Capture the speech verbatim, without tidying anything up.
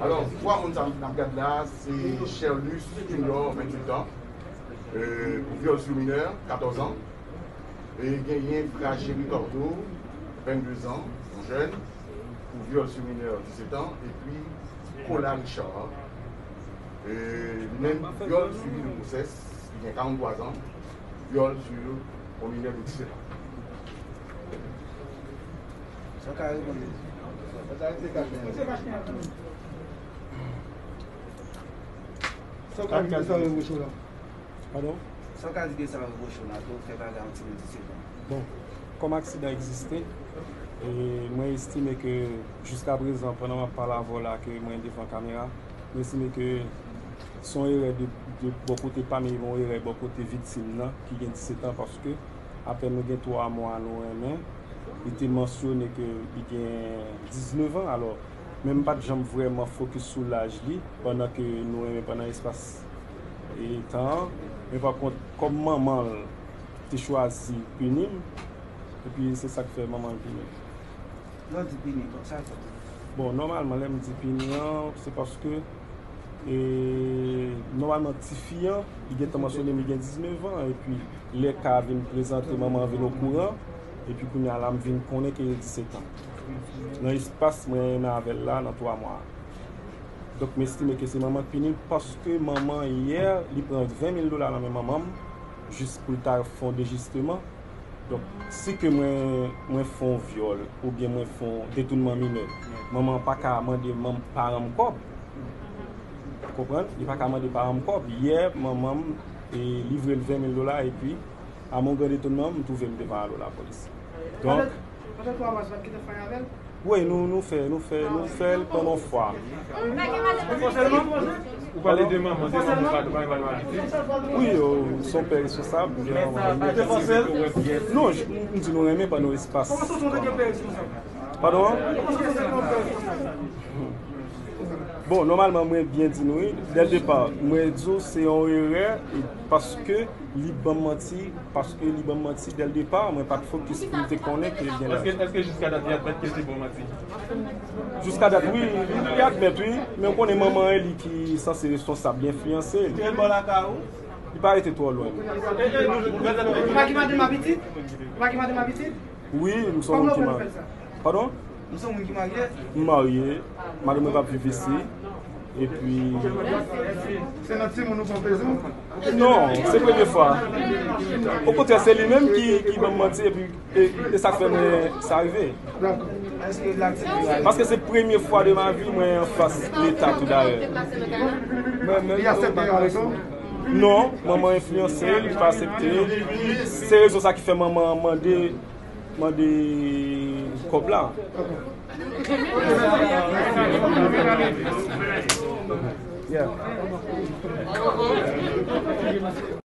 Alò, twa moun sa n ap gad la, se Sherlus Junior, venntuit an, euh, pou vyòl sou minè, katòz an. E genyen Fragé Ricardo, vennde zan, yon jèn, pou vyòl sou minè, disèt an, epi Colas Richard, e li menm, vyòl suivi de grossesse, li gen karanntwa zan, vyòl sou yon minè de disèt an. Sa w ka reponn li? Sa w ka reponn li? Sa w ka reponn li? Padon? Sa w ka di de sa yo reproche w la, ke w fè bagay yon timoun disèt an? Bon, kòm aksidan egziste, e mwen estime ke jiskaprezan, pandan m ap pale avè w la, ke mwen devan kamera, mwen estime ke se yon erè de, de bò kote pa m, e yon erè bò kote viktim nan, ki gen disèt an, paske apèn nou gen twa mwa nou renmen, li te mansyone ke li gen diznèf an, alò, men m pa t janm vrèman fokis sou laj li, pandan ke nou renmen pandan espas, e, tan an. Men pa kont, kòm manman l te chwazi pini m, epi se sa k fè manman l pini m. Lè w di pini, kòman sa fèt? Bon, nòmalman, lè m di pini an, se paske, e, nòmalman, tifi an, li gentan mansyone m, li gen diznèf an, epi lè ka a vin prezante, manman an vin okouran, epi kounye a la, m vin konnen ke li disèt an. Nan espas mwen renmen avè l la, nan twa mwa a. Donk, m estime ke se manman k pini l, paske manman, yè, li pran ven mil dola nan men manman m, jis pou l ta fè yon dejisteman. Donk, si ke mwen, mwen fè yon vyòl, oubyen mwen fè yon detounman minè, manman an pa ka mande manm, paran m kòb. Ou konprann? Li pa ka mande paran m kòb. Yè, manman m, e, livre l ven mil dola, epi, a mon gran etonman, m twouve m devan alo lapolis. Donk, pandan twa mwa, sa w pa t kite fanmi avè l? Wi, nou, nou fè, nou fè, nou fè l pandan yon fwa. Ou pale de manman, de manman, ou pa, ou pa pale de pitit? Wi, yo, se yon pè responsab. Non, j-, m di nou renmen pandan yon espas. Padon? Bon, nòmalman, mwen byen di nou, wi. Dè l depa, mwen di w se yon erè, e paske li ban m manti, paske li ban m manti dè l depa, mwen pa t fokis pou m te konnen ke l gen laj. Èske, èske jiska dat li admèt ke l te ba w manti? Jiska dat, wi, li, li admèt, wi. Men w konnen manman an, li ki sanse responsab, li enfliyanse l. Li rete bò lakay ou? Li pa rete twò lwen. Ou pa ki madanm a pitit? Ou pa ki madanm a pitit? Wi, m se yon moun ki marye. Padon? Ou se yon moun ki marye? M marye. Madanm mwen p ap viv isi. Epi... Se nan timoun ou pran plezi w? Non, se premye fwa. Okontrè, se li menm ki, ki ban m manti epi e, e sa k fè mwen sa rive. Dakò. Paske se premye fwa de ma vi mwen anfas Leta tou dayè. Mwen menm, li aksepte rezon? Non, manman enfliyanse, li pa aksepte. Se rezon sa ki fè manman an mande mande kòb la. Yeah.